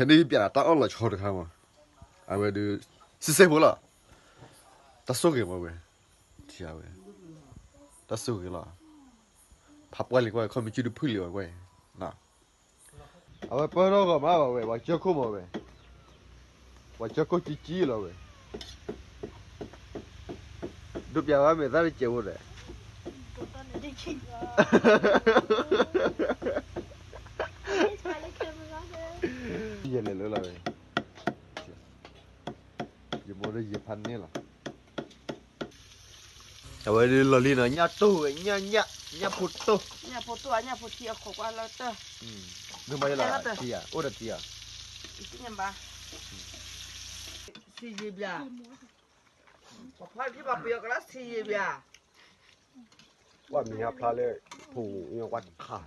ခဲန့ၣ်ယပျးနၤတၢ်အီၣ်လီၤဆီတခါမး, အဝဲဒုး စံးဆဲးဖိလီၤ, တၢ်ဆိၣ်ဂ့ၤမးဝဲ, ထံၣ်ဝဲ, တၢ်ဆိၣ်ဂ့ၤလီၤ, ဖးပှၢ်လံကွၢ် ခီၣ်မ့ၢ်စုဒုးဖုၣ်လံဝဲကွၢ်, အဝဲပၢၢ်ထီၣ်ဂီၤမးဘၣ်ဝဲ ပှၤကၢခိၣ်မးဝဲ, ပှၤကၢခိၣ်ကံကံလီၤဝဲ ဒိးပျးဝဲမ့ၢ်သၣ်တစဲးဖိဒီး ယလဲၤလၢလီၤဝဲ, ယမိၢ်ဒီးယဖးန့ၣ်လီၤ, အဝဲဒုးလီၤလံနီၤ ညၣ်တိၢ်ဝဲ ညၣ် ညၣ် ညၣ်ဖိတိၢ်, ညၣ်ဖိတိၢ် ညၣ်ဖိထံအခိၣ်ကွၢ်လၢတၢ်, မ့ၢ်မ့ၢ်လၢထံဧါ အိၣ်ဒီးထံဧါ, ဘၣ် ပဖီပယီၤကလီၤဆံးယံၤဘၣ်, ကွၢ်မံၤဟါဖျါလၢ ဖိညါကွၢ်တခါ,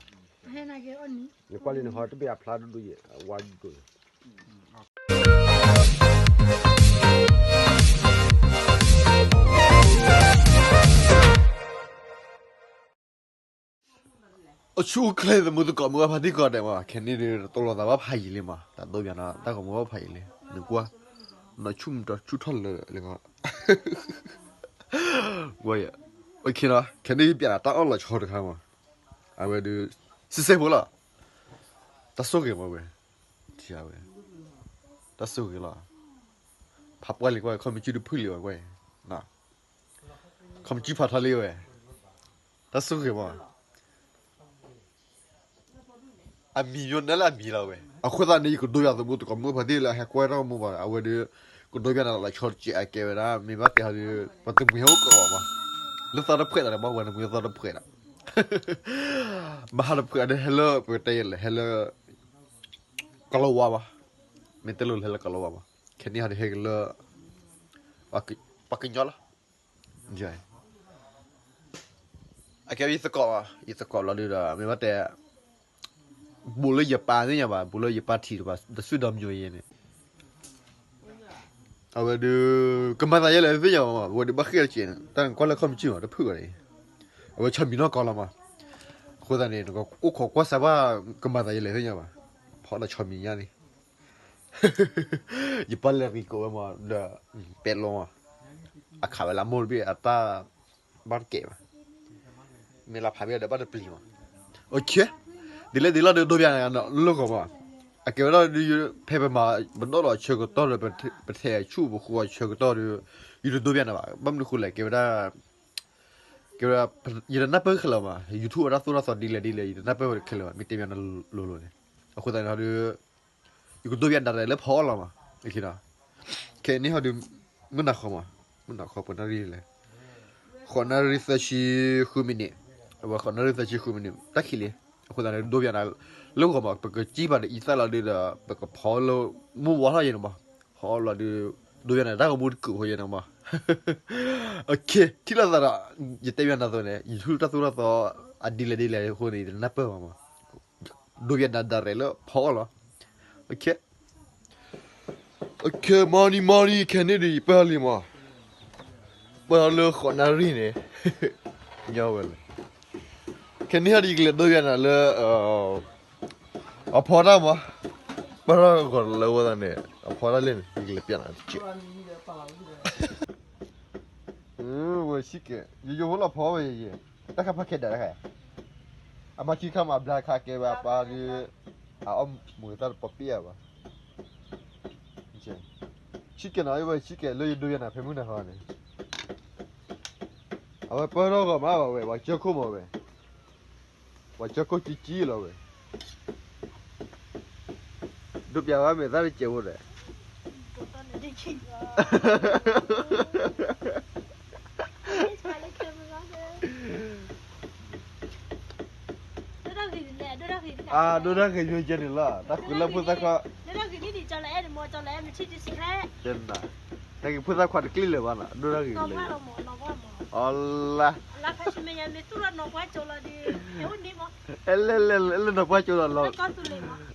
နကွၢ်လံနဟီတဘ့ၣ်အဖျါဒိၣ်ဒိၣ်ယဲ အဝါဒိၣ်ဒိၣ်ယဲ အဆူၣ်အိၣ်ချ့သမူသကိးမုၢ်အဖါတံၢ်ကီးဒဲးမး ခဲန့ၣ်ဒုး တလိာ်သးဘၣ်ဖးယံာ်လံမး တၢ်ဒိးဘၣ်နၤ တၢ်ဂီၤမူဘၣ်ဖးယံာ်လံ နကွၢ် နဆူၣ်မတၤဆူၣ်ထီၣ်လၢာ်လၢာ်, ဝဲ, ခဲန့ၣ်ယပျးနၤတၢ်အီၣ်လီၤဆီတခါမး, အဝဲဒုး စံးဆဲးဖိလီၤ, တၢ်ဆိၣ်ဂ့ၤမးဝဲ, ထံၣ်ဝဲ, တၢ်ဆိၣ်ဂ့ၤလီၤ, ဖးပှၢ်လံကွၢ် ခီၣ်မ့ၢ်စုဒုးဖုၣ်လံဝဲကွၢ်, ခီၣ်မ့ၢ်စုဖးထီလံဝဲ, တၢ်ဆိၣ်ဂ့ၤမး အမံၤယိနလၢအမံၤလီၤဝဲ, အဃိသတးန့ၣ် ယကဒိးယၤသမူသကိးမုၢ်ဖါတံၢ်လၢအဟဲကွၢ်တၢ်ဂီၤမူဘၣ် အဝဲဒုး ကဒိးယၤနၤလီၤဆီတကဲးအကဲဝဲဒၣ် မ့ၢ်ဘၣ်တဲဟီဒုး ပှၤတမှံၤဟဲအိၣ်ကီးဘၣ်, လၢသီတဖှဲးဒီးမ့ၢ် ပှၤတမှံၤလၢသီတဖှဲးဒီး, မဟါတဖှဲးဒီးဟဲလၢပကတဲယဲလဲၣ် ဟဲလၢ ကလီၤဝါဘၣ်, မ့ၢ်တဲလိၤလၢဟဲလၢကလီၤဝါဘၣ်, ခဲန့ၣ်ဟီဒုးဟဲက့ၤလၢ ပှၤကညီလီၤ အကဲယသကိး, ယသကိးလီၤဒုးဒီး မ့ၢ်ဘၣ်တဲ, ဘူးလၢယပၢ်သ့ၣ်ညါဘၣ် ဘူးလၢယပၢ်ထံးတပၤ တစုဒီမညိယဲန့ၣ်, အဝဲဒုး ကမၤသးယဲလဲၣ်သ့ၣ်ညါဘၣ်မး အဝဲဒုးဘၣ်ဃ့ၢ်တက့ၢ်န့ၣ် တၢ်နကွၢ်လၢခီၣ်မံၤစုမး တဖုၣ်ဘၣ်န့ၣ်, အဝဲဆီမံၤနီၢ်ကီၢ်လီၤမး, အဃိသတးန့ၣ် နကအိၣ်ခိးကွၢ်စးဘၣ် ကမၤသးယဲလဲၣ်သ့ၣ်ညါဘၣ်, ဖီဒီးဆီမံၤညါန့ၣ် ယပၢ်လဲၤရံကိးဝဲမး ဒီး ပဲလီမး, အခးဝဲလၢမိၢ်တဘ့ၣ်အတၢ်ဘၣ်တကဲးဘၣ်, မ့ၢ်လၢဖးဘ့ၣ်ဒီးဘၣ်တပျံၤမး, ဒ်လဲၣ်ဒ်လဲၣ်ဒီးဒိးဘၣ်နၤလၢဂီၤမး, အကဲဝဲဒၣ်ဒုး ဖဲပမၤပနီၣ်ဒီးဆၢကတီၢ်ဒီး ပထဲးဆူၣ်ပဃိအဆၢကတီၢ်ဒီး ယတဒိးဘၣ်နၤဘၣ် ဘၣ်မနုၤဃိလဲၣ် ကဲဝဲဒၣ် ကဲဝဲဒၣ် ယတနၢ်ပၢၢ်ခဲလၢာ်မး YouTube အတၢ်သိၣ်တၢ်သီဒ်လဲၣ်ဒ်လဲၣ် ယတနၢ်ပၢၢ်ခဲလၢာ်ဘၣ် မ့ၢ်တဲဘၣ်နၤလိၤလိၤန့ၣ်, အဃိသတးန့ၣ်ဒီး ယကဒိးဘၣ်နၤတၢ်လၢဖီအီၣ်လီၤမး, ခဲန့ၣ်ဟီဒုး မုၢ်နၤဃီမး, မုၢ်နၤဃီပှဲၤနၣ်ရံၣ်လဲၣ်, ဃိးနၣ်ရံၣ်သၢဆံဃုမံးနံး, အဝဲဃိးနၣ်ရံၣ်သၢဆံဃုမံးနံး တၢ်ခံးလံ, အဃိသတးန့ၣ် ဒိးဘၣ်နၤ လၢဂီၤမး ပကစံၣ်ပာ်ဒီးအံသၣ်လီၤဒုးဒီး ပကဖီလၢ မုၢ်ဝါထီၣ်ယဲန့ၣ်မး, ဖီအီၣ်လီၤဒုး ဒိးဘၣ်နၤ တၢ်ဂီၤမူတကုးဃီယဲန့ၣ်မး ထံၣ်လိာ်သးဒီး ယတဲဘၣ်နၤသိးန့ၣ် YouTube တၢ်သိၣ်တၢ်သီ အဒ်လဲၣ်ဒ်လဲၣ်အဃိန့ၣ် ယတနၢ်ပၢၢ်ဘၣ်မး, ဒိးဘၣ်နၤ direct လၢဖီအီၣ်လီၤ, ခဲန့ၣ်မး ခဲန့ၣ်ဒုး ယပၢၢ်လံမး, ပၢၢ်လၢဃိးနၣ်ရံၣ်န့ၣ် ညီဝဲလဲၣ်, ခဲန့ၣ်ဟီဒုး ယကလဲၤဒိးဘၣ်နၤလၢ အဖီတၢ်မး, ပၢၢ်ထီၣ်ဂီၤလၢဝဲသးန့ၣ် အဖီတၢ်လဲၣ်န့ၣ် ယကလဲၤပျးနၤတကဲး ဝဲဆံးကဲး ယယိဖိလီၤဖီဝဲယဲ, တၢ်ခါဖးခဲဒၣ်တခါ, အမၤခံခါမး အဘျါခါကဲဝဲအပၢ်ဒုး, အအီၣ်မူၤသၣ်တပီၤပ့ၢ်အဘၣ်, ဆံးကဲးနီၤ အဝဲဆံးကဲးလၢယဒိးယဲနၤဖဲမုၢ်နၤဟီန့ၣ်, အဝဲပၢၢ်ထီၣ်ဂီၤမးဘၣ်ဝဲ ပှၤကၢခိၣ်မးဝဲ ပှၤကၢခိၣ်ကံကံလီၤဝဲ, ဒိးပျးဝဲမ့ၢ်သၣ်တစဲးဖိဒီး အဒိၣ်တၢ်ဂ့ၤယိကဲန့ၣ်လီၤ တၢ်ဃုလၢဖိသၣ်ခွါ, တၢ်ဂ့ၤဖိသၣ်ခွါတကျ့လၢၤဘၣ်နီၤ ဒိၣ်တၢ်ဂ့ၤလၢ, အီလါ, အဲလဲၣ်လဲၣ်လဲၣ်နီၢ်ပှၢ်ကၠိလီၤလီၤ,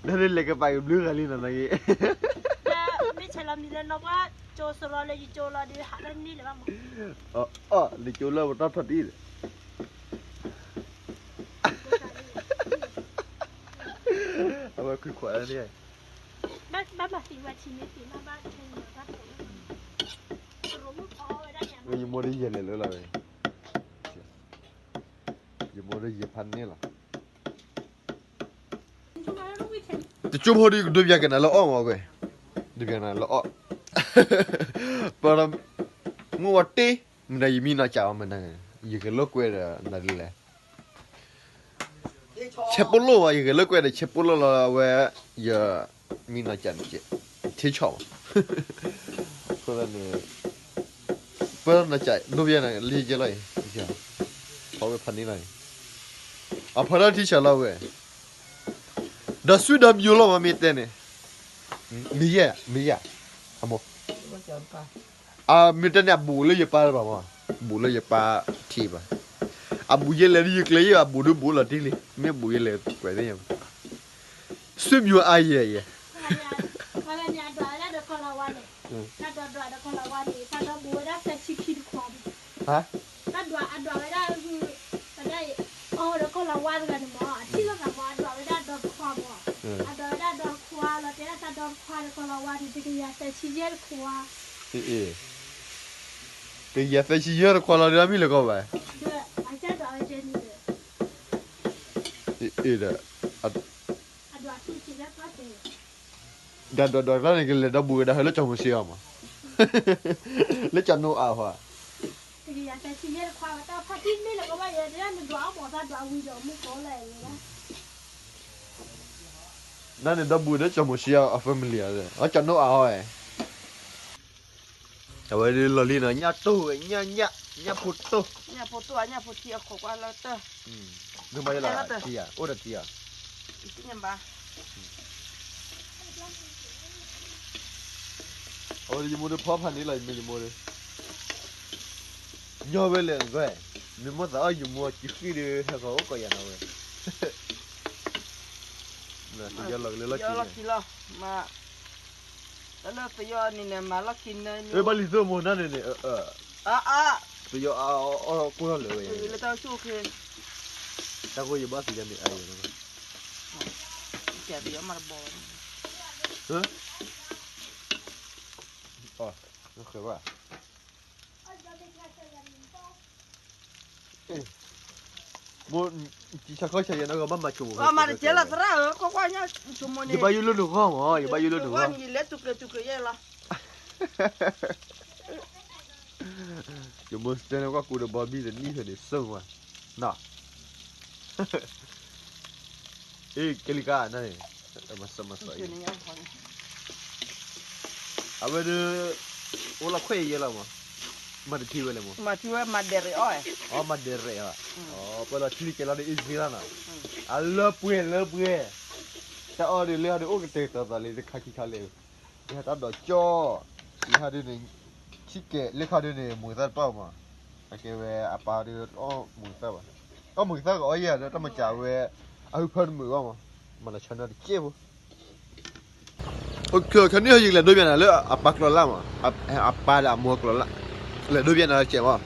ဒီးလဲၤကပာ်ကဘျုးဂၤလံနီၤနဂ့ၤ, မ့ၢ်ဆဲးလီၤမံၤလၢနီၢ်ပှၢ်ကၠိစရီလၢယကၠိလီၤဒီး ဟးလၢန့ၣ်လၢၤဘၣ်မး, အီၣ်လၢကၠိလၢပတီၢ်ထီၣ်ဒ်လဲၣ်, အဝဲခွံခွးန့ၣ်, ဘၣ်ဘၣ်သ့ဝဲထံန့ၣ်သ့ဘၣ်ဘၣ်ထဲန့ၣ်ဘၣ် ယမိၢ်ဒ်ယဲၢ်လဲၤလၢလီၤဝဲ, ယမိၢ်ဒ်ယဲၢ်ဖးန့ၣ်လီၤ. တကၠိဖိဒ်ကဒိပျၢ်ကနၤလၢအီၣ်မးကွဲ, ဒိပျၢ်ကနၤလၢအီၣ်, ပ, မုၢ်ဝီတ့, မနၤယမံနီၢ်ကၠးအီၤမနၤ, ယကလိာ်ကွဲဒီးနၤဒ်လဲၣ် ဆဲးပိလိာ်ဝဲ ယဂဲၤလိာ်ကွဲဒီးဆဲးပိလိာ်လီၤဝဲ, ယ, မံနီၢ်ကၠးန့ၣ်ကဲ, ထံဆီၣ်ဘၣ်, အဃိသတးန့ၣ်, ပနီၢ်ကၠးဒိပျၢ်နၤလံကဲလီၤအံၤ, ဖီဝဲဖးန့ၣ်လီၤအံၤ, အဖီတၢ်ထံဆၣ်လီၤဝဲ, ဒီးဆူဒီးမံၤလီၤမးမ့ၢ်တဲန့ၣ်, မ့ၢ်ယဲ, မ့ၢ်ယဲ, အမိၢ် အမ့ၢ်တဲန့ၣ် အဘူးလၢယပၢ်ဘၣ်မး, ဘူးလၢယပၢ်ထံဘၣ်, အဘူးယဲလဲၣ်ဒ်ယကျဲယဲၢ် အဘူးဒုဘူးလီၤတံၢ်လံ, မ့ၢ်ဘူးယဲလဲၣ်ကွဲးသ့ၣ်ညါ, ဆွေမျိုးအ爷爷, တၢ်ဒွးအဒွးဝဲဒၣ်ဒီးကီၢ်လီၤဝါန့ၣ်, တၢ်ဒွးဒွးဒီးကီၢ်လီၤဝါန့ၣ် တၢ်ဒီဘူးဝဲဒၣ်သၢဆံခံတခွးန့ၣ်, တၢ်ဒွးအဒွးဝဲဒၣ်, ဝဲဒၣ်အံၤ, အီဒီးကီၢ်လီၤဝါတဂၤန့ၣ်မး အထံၣ်လိာ်သးမး အဒွးဝဲဒၣ်ဒီတခွးမး, အဒွးဝဲဒၣ်ဒီတခွးလီၤ တဲဒၣ်တၢ်ဒီတခွးဒီးကီၢ်လီၤဝါန့ၣ် တကယၤသၢဆံယဲၢ်တခွး တကယၤသၢဆံယဲၢ်တခွးလီၤ ဒ်မ့ၢ်လၢကီၢ်ဘၣ်, အကဒွးဝဲကဲန့ၣ်, ဒီး, ဒီးဒွးဒွးတၢ်န့ၣ် ကလဲၤဒီဘူးဝဲဒၣ်ဟဲလၢကၠီၤမိၤၡ့အီၤမး, လၢကၠီၤနိအၤဟီ, တကယၤသၢဆံယဲၢ်တခွး တၢ်ဖါတံၢ်မ့ၢ်လၢကီၢ်ဘၣ်ယဲ တဒၣ်နဒွးအီၣ်မၤသးဒွးဝံၤဒီးမူကီးလဲၣ်, နန့ၣ်ဒီဘူးဒီးကၠီၤမိၤၡ့အ family အီၤ, ကၠီၤနိအၤဟီ, အဝဲဒၣ်လီၤလံနီၤ ညၣ်တိၢ်ဝဲ ညၣ်ညၣ် ညၣ်ဖိတိၢ်, ညၣ်ဖိတိၢ် ညၣ်ဖိထံအခိးကွၢ်လၢတၢ်, နမ့ၢ်ယဲလီၤထံဧါ အိၣ်ဒီးထံဧါ, အဝဲဒၣ်ယမိၢ်ဒၣ်ဖီဖးန့ၣ်လီၤ ယမ့ၢ်ယမိၢ်ဒၣ်, ညီဝဲလဲၣ်နကွၢ်, မ့ၢ်မိၢ်သးအီၣ်ယမိၢ်စံဃံဒီး ဟဲဃီၤအိၣ်ကိးယၤနီၤဝဲ, လီၢ်ခံလီၤ, လၢပယီၤန့ၣ်န့ၣ် မၤလီၢ်ခံန့ၣ်, ဘၣ်လံသိမိၢ်နၤန့ၣ်န့ၣ်, ပယီၤအအီၣ်ကိၢ်ထီၣ်လၢာ်ဝဲ, တၢ်ဃိယဘၣ်သ့ၣ်ညါန့ၣ်အါယၤ, ဃဲဘၣ် မိၢ်, ဆါခီဆါယဲၢ်နီၢ်ဂီၢ်ဘၣ်မၤဆိမိၣ်, မၤတကဲလၢသရၣ်ဧၢ, ကွၢ်ကွၢ်ညါ, ယဘၣ်ယိၣ်လၢနဂီၢ်မး, ယဘၣ်ယိၣ်လၢနဂီၢ်, ယလဲၤတူၢ်ကျဲၤတူၢ်ကျဲၤယဲၢ်လီၤ, ယမိၢ်စၢၤန့ၣ် ကွၢ်ကူဒီးဘီဘံၣ်တနံၣ်ဖဲန့ၣ် စိၢ်ဝဲ, နီၤ အ့ ကဲလံကါနၤန့ၣ်, မၤစၢၤမၤစၢၤအံၤ, အဝဲဒၣ်, အိၣ်လီၤခွဲးယဲၢ်လီၤမး, မၤတထံဝဲလဲၣ်မး, မၤထံဝဲမၤဒဲးရဲၣ်အီၣ်, အီ မၤဒဲးရဲၣ်အီၣ်, ပှဲၤလီၤထံလံကဲလီၤဒီး အ့ၣ်စ့လီၤနီၤ, အလၢပှဲၤလၢပှဲၤ, တၢ်အီၣ်ဒုးလၢဟီဒုးအိၣ်ကတဲာ်ကတီၤသးလံ တခါခံခါလဲၣ်, လၢတၢ်ဒိးကၠီၣ်, လၢဟီဒုးန့ၣ်, ခံကဲးလၢခီဒုးန့ၣ် မုာ်သၣ်တပၣ်မး, အကဲဝဲအပၢ်ဒုးအီၣ်မုာ်သၣ်ဘၣ်, အီၣ်မုာ်သၣ်ကအီၣ်ယဲၢ်ဒီးတၢ်မၤစၢၤဝဲ, အဟုဖၢတမုာ်ဂီၢ်မး, မၤလီၤဆါနီတကဲဖိ အိၣ်ခၢ ခဲန့ၣ်ယကလဲၤဒိပျၢ်နၤလၢအပၢ်ကျီလၢ်မး, အပၢ်ဒီးအမိၢ်ကျီလၢ်, လဲၤဒိပျၢ်နၤလၢကဲးမး,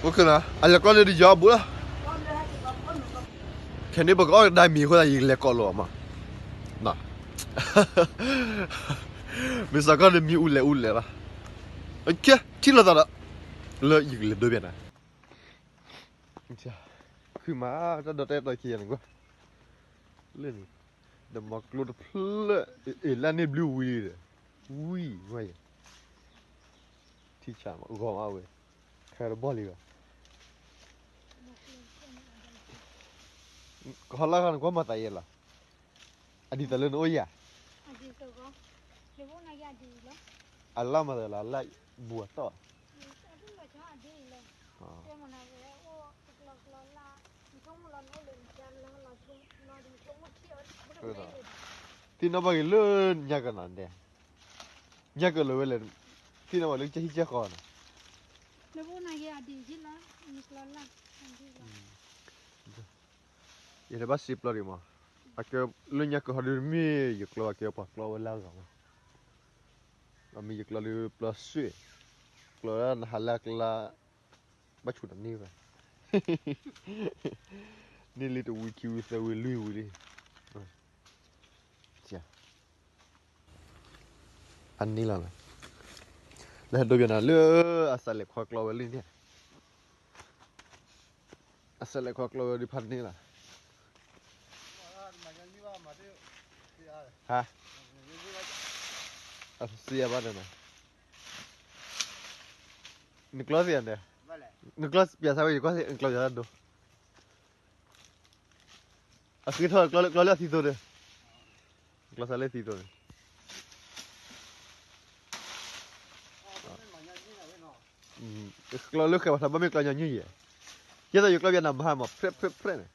အိၣ်ခၢ အလဲၤကျီန့ၣ်ဒ်ယီၤဘူးလီၤ, ခဲန့ၣ်ပကအီၣ်ကဒါမံၤအဃိသတး ယကလဲၤကိးလီၤမး, မ့ၢ်စ့ၢ်ကီးန့ၣ်မံၤအူလဲၣ်အူလဲၣ်လီၤ, ထံၣ်လိာ်သးဒီး, လၢယကလဲၤဒိပျၢ်နၤ ဃုမး တၢ်ဒိးတၢ်အဲၣ်တီခံဂၤန့ၣ်ကွၢ်, လၢန့ၣ်, ဒီးမၤကျိတဖျၢၣ်, အ့ၣ် လၢန့ၣ်ဘျုးဝံၤဒီး, ဝံၤဝဲယဲၢ်, ထံဆးမး ဂီၤမးဝဲ, ခဲတဘီၣ်လံဘၣ်, ကဟီလၢဂၤနကွၢ်မၤသးယဲၢ်လီၤ, အဒံးသးလၢနအိၣ်ယၤ, အလၢမၤသးလၢအလၢဘူးအတီၢ်, သ့ၣ်နီၣ်ဘၣ်က့ၤလၢညါကနၤဒဲး, ညါကလၢာ်ဝဲလဲၣ်, သ့ၣ်နီၣ်ဘၣ်လၢကဟံၣ်ကၢ်ဃီန့ၣ်, ယတဘၣ်စံးပျီဒံးမး, အကဲလၢညါကဟီဒုးမ့ၢ်ယကျီအကဲပှၤကျီဝဲလၢအဂၤမး, အမ့ၢ်ယကျီဒုးပျီဆွ့ၣ်, ကျီလၢနဟးလၢအကျါ, ဘၣ်ဆိတန့ၢ်ဘၣ်, န့ၢ်လံတဝံၤခံဝံၤသၢဝံၤလွံၢ်ဝံၤလံ, ကဲ, ဖးန့ၢ်လီၤနီၤ, လၢဟဲဒိပၠးနၤလၢအစးလဲၤခွါကျီဝဲလံန့ၣ်, အစးလဲၤခွါကျီဝဲဒုးဖးန့ၢ်လီၤ, ဟါ, အစံးယၤဘၣ်ဒီးနီၤ, နကျီသ့ဧါန့ၣ်, နကျီပၠးစၢ်ဝဲ ယကွၢ်နကျီပၠးစၢ်ဒိ, အဃ့ထီၣ်ကျီလၢအသံသိန့ၣ်, ကျီစၢ်လၢသံသိန့ၣ် ကျီလၢဃဲၤပှၤထီဘိမ့ၢ်ကျီညီနုၢ်ယဲၢ်, ယဲသိးယကျီပၠးနၤမဟါမး ဖြဲးဖြဲးဖြဲးန့ၣ်,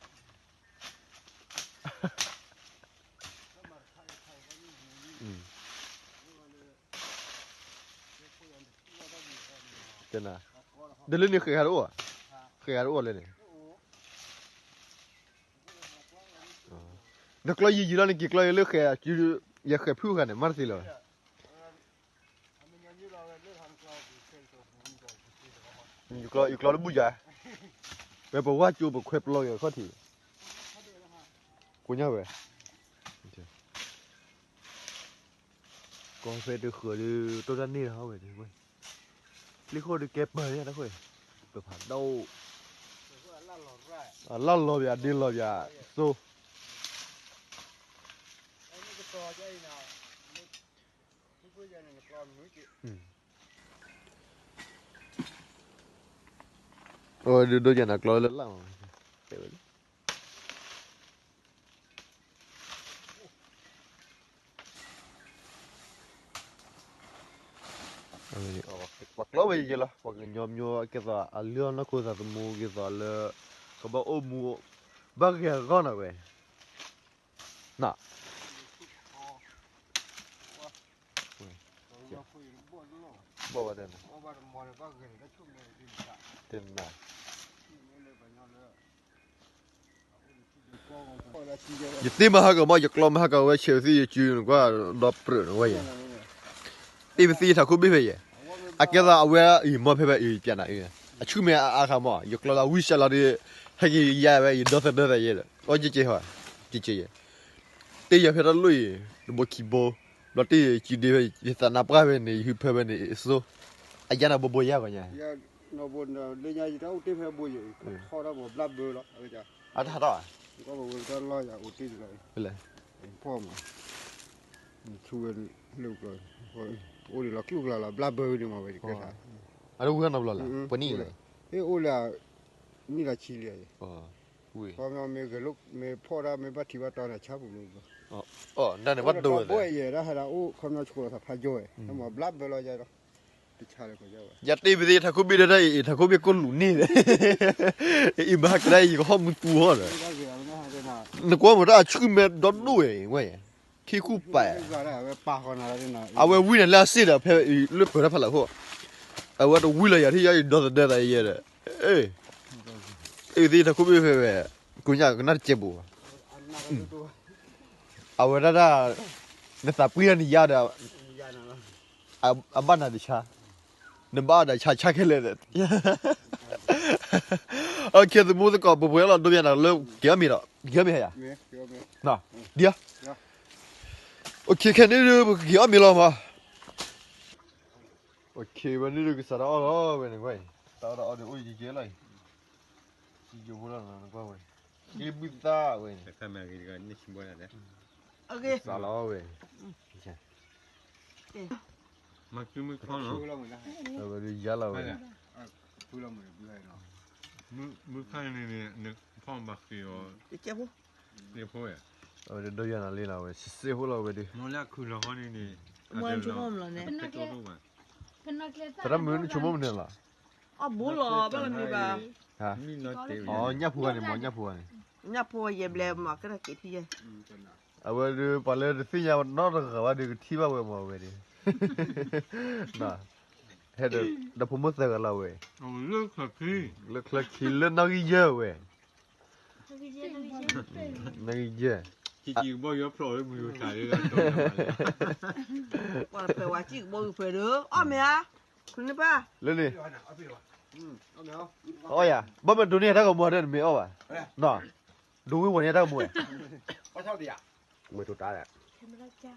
ဒ်လၢန့ၣ်ဃဲၤဂၤတအိၣ်, ဃဲၤဂၤတအိၣ်လၢန့ၣ်, နကျီယံာ်ယံာ်လီၤ နက့ၤကျီယဲလၢဃဲၤ, ယဃဲၤဖုၣ်ဂၤန့ၣ် မၤတသ့လၢၤဘၣ်. ယကျီလၢဘူၣ်ယၤ, ဝဲပဝါကၠိပခွဲးပျီက့ၤအခီၣ်ထံး, ကိညါဝဲ, ကီၢ်ဖဲတဃၢၤဒုး တိၢ်တၢ်န့ၢ်လီၤဝဲ, လံဃိဒုးကဲပၢၤညါတဃဲ, ပဖးဒိၣ်, အလၢ်လီၤပၠး ဒ့လီၤပၠး, သိ အဝဲဒုးဒိယၤနၤကျီလၢလၢ်မး, တဲဝဲလံ, ပှၤကျီဝဲယဲလီၤ ပှၤကညီမျိၤ ကဲသိးအလုၢ်အီၣ်နီၢ်ခိသးသမူ ကဲသိးလၢ ကဘၣ်အိၣ်မူ ဘၣ်ဂ့ၤအဂီၢ်နီၤဝဲ, နီၤ ဘၣ်ဝဲဒၣ်န့ၣ်, ယသ့ၣ်မၤဟးကီးမး ယကျီမၤဟးကီးဝဲ ဆဲးပသံယစုနကွၢ် ဒီးပြၢးနဝဲယဲ, တ့ၢ်ပသံယထးခိၣ်ဘ့ၣ်ဖဲယဲ, အကဲသးအဝဲအံၤမီၢ်ဖဲဖဲအံၤပျးနၤအံၤ, အဆူၣ်မဲာ်အါအါခါမး ယကျီလၢဝံၣ်စၢ်လီၤဒီး, ဟဲက့ၤယါဝဲ ယဒီသဒၢသးယဲဒီး အီၣ်ကဲကဲဟီ, ကဲကဲယဲ, တ့ၢ်ယၤဖဲတၢ်လိၣ်အံၤ တဘိခံဘိ, ဘျီတ့ၢ်ယစုဒ့ဖဲ ယသးနါပှၢ်ဖဲန့ၣ် ယဟုဖၢဖဲန့ၣ် အစိ, အယါနၤဘိဘိယါဂီၤညါ လၢညါယတၢ်အိၣ်တ့ၢ်ဖဲဘိယဲၢ် ထီၣ်တၢ်ဘိဘျၣ်ဘၢလီၤ, အတၢ်ဟးထီၣ်, ကီၢ်ပဝဲတၢ်လီၢ်ယၤအိၣ်တ့ၢ်လီၤ, ဖီၣ်မး, ထူဝဲလၢကျီ, အိၣ်ဒံးလီၤကျူၣ်ကျါလီၤ ဘျၣ်ဘၢဒံးမးဝဲတကဲ, အတဝံၣ်နီတဘျီလီၤ ပှၤနံၣ်လဲၣ်, အိၣ်လၢ နံၣ်လီၤဆံလံ, ခီပညီမ့ၢ်ဂဲၤလိာ် မ့ၢ်ဖီၣ်ဒၣ်မ့ၢ်ဘၣ်ထံဘၣ်တီန့ၣ် ဆါပူၤမ့ၢ်ဘၣ်, အိၣ်ဒၣ်န့ၣ်ဘၣ်ဒိဝဲ, ဘိယဲၢ်ဒၣ်ဟဲဒၣ်အိၣ် ခီပညီဆိးလီၤသးဖးယိၢ်ဝဲ, မ့ၢ်ဘျၣ်ဘၢလီၤယါဒီး, တဆါလၢကီယါဝဲ, ယတဲပသ့ ထးခိၣ်ဘ့ၣ်ဒၣ်တၢ်အံၤ ထးခိၣ်ဘ့ၣ်ကိၣ်လူၤန့ၣ်, အံၤမၤဟးကဒါအံၤ ယကဟီၣ်မူသူဟီၣ်ဒီး, နကွၢ်မ့ၢ်တၢ်အဆူၣ်မဲာ်ဒီဒိၣ်ဝဲအံၤဝဲ, ခံခူပာ် အဝဲဝံနၤလၢအစ့ၣ်ဒီး ဖဲလၢပၢၤတၢ်ဖးလၢခိၣ်, အဝဲတဝံလီၤယၤထံၣ်ယါယဒီသဒၢသးယဲဒီး, အ့ၣ်သ့ၣ်ထးခိၣ်ဘ့ၣ်ဖဲဝဲ, ကိညါကနၣ်တကဲးဘိးဘၣ်, အဝဲဒၣ်ဒၣ်, နသးပှံၢ်တၢ်နံၤယါဒီး, အဘၣ်နၤတဆါ, နဘၣ်အီၣ်ဒီးဆါဆါခဲလၢာ်ဒီး, အခဲသမူသကိး ပပှဲၤလီၤဒိပယၤနၤလၢ က့ၤအီၣ်မ့ၤဒီး က့ၤအီၣ်မ့ၤဟဲယၤ, ဒ်ဧါ, ခဲန့ၣ်ဒုး ပကက့ၤအီၣ်မ့ၤလီၤမး, ခဲဝဲန့ၣ်ဒုး ကစးတၢ်အီၣ်လီၤဝဲန့ၣ်ကွၢ်အံၤ, တၢ်အီၣ်တၢ်အီဒုးအိၣ်ယဲၢ်လီၤအံၤ, စံယိဖိလီၤနကွၢ်ဝဲ, က့ၤဘုသၣ်ဝဲန့ၣ်, စးလီၤဝဲ, မၤစုမုၢ်ခီနီၤ, ဝဲဒုးယါလီၤဝဲ, မုၢ်ခီန့ၣ်န့ၣ် ဖီၣ်ဘၣ်ဃ့အီၤ, အဝဲဒုးဒိယါနၤလံလီၤဝဲ စံးစ့ၢ်ဖိလီၤဝဲဒုး, မ့ၢ်လၢအခူၣ်လီၤဃီန့ၣ်န့ၣ်, မ့ၢ်ဆိကမိၣ်မလီၤန့ၣ်, သရၣ်မုၣ်နဆိကမိၣ်မနုၤလီၤ, အီၣ်ဘိလီၤ ဘၣ်လီၤမ့ၢ်ဘၣ်, အီ ညၣ်ဖိဂၤန့ၣ်မ့ၢ် ညၣ်ဖိဂၤန့ၣ်, ညၣ်ဖိယဲၢ်ဘျဲၣ်မ့ၢ်ကဲထီၣ်က့ၤထံယဲၢ်, အဝဲဒုး ပှၤလၢတသ့ၣ်ညါနီတဂၤဘၣ်ဒီး ကထံၣ်ဘၣ်ဝဲမ့ၢ်ဝဲဒုး, ဟဲဒီး ဒီဖိမိၢ်သၢဂၤလီၤဝဲ, လၢချၢခံ လၢနီၣ်ဂံၢ်ယဲၢ်ဝဲ, နီၣ်ဂံၢ်ယဲၢ်, ပှၤဖဲဝဲကံၣ်ကဘီယူၤဖဲဒီး အီၣ်မ့ၤဧါ, လၢန့ၣ်, အီၣ်ယၤ ဘၣ်မ့ၢ်ဒိးန့ၢ်တၢ်ဂီၤမူဒီး နမ့ၢ်အီၣ်ဘၣ်, ဒိးဝံၣ်ဝီၤန့ၢ်တၢ်ဂီၤမူ, ဝဲထိးတၢ်ဒီး, ခဲမရၢကၢ်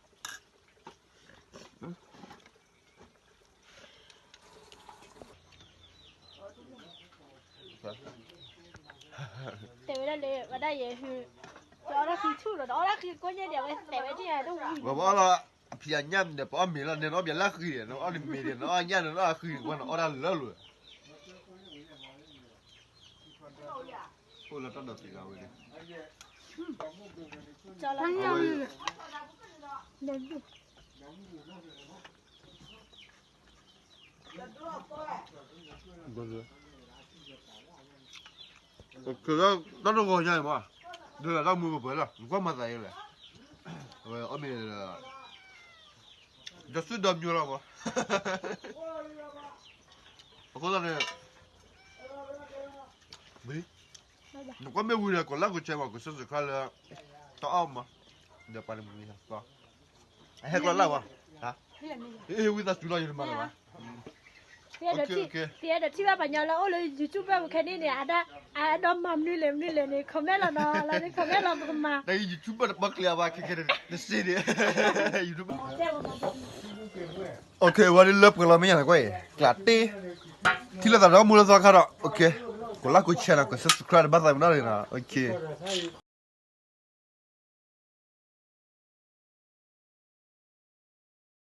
ဝဲဒၣ်ယဲ, အီၣ်တၢ်ဃံထူၣ်ဒီး အီၣ်တၢ်ဃံကိးညါဒီး ဝဲသဲးဝဲဒ်န့ၣ်တဝံၤ, ပအီၣ်လီၤ, အဖံးအညၣ်န့ၣ် ပအီၣ်မ့ၤလီၤန့ၣ် နအီၣ်ဘၣ်လၢဃံန့ၣ် နအီၣ်န့ၣ်မ့ၤန့ၣ် နအီၣ်ညၣ်န့ၣ် နအီၣ်ဃံန့ၣ် ဝဲနအီၣ်တၢ်လၢလိၤ, အိၣ်လၢတၢ်ဒိးသံးလီၤဝဲန့ၣ်, တၢ်တဂီၤညါအံၤမး, ဒ်လၢတၢ်မူပှဲၤပှဲၤလီၤ နကွၢ်မၤသးအံၤလဲၣ်, အဝဲအီၣ်မ့ၤ, ဒီးစုဒီးမျိုးလီၤမး, အဃိသတးန့ၣ် နကွၢ်မ့ၢ်ဝံၤဒီး ကိးlikeကိးshareမး ကိးsubscribeလၢ တၢ်အီၣ်မး, ဒီးပှၤန့ၣ်မုၢ်နံၤ, အဟဲကျီlikeဘၣ်, ဟ့ၣ်ဝံသးစူၤလီၤ ယတမၤလၢၤဘၣ်, သ့ဒီးထံၣ်ဘၣ်ပှၤညီလၢအိၣ်လၢ YouTube ပူၤခဲန့ၣ်န့ၣ် အဒၣ်, အဒိးမၤမနုၤလဲၣ်မနုၤလဲၣ်န့ၣ် commentလီၤနီၤ လၢန့ၣ် commentလီၤပကမၤ, တၢ် YouTube တပီၢ်ကျဲဘၣ် ခဲခဲန့ၣ် တစ့န့ၣ်, YouTube ဝဲဒ်လၢပှဲၤလီၤမ့ၢ်ညါန့ၣ်ကွၢ်အံၤ ကျးတ့ၢ်, ထံၣ်လိာ်သးဒီးမူလၢသီခါဒီး ကိးlikeကိးshareနီၤ ကိးsubscribe တဘၣ်သးမနီၤန့ၣ်နီၤ,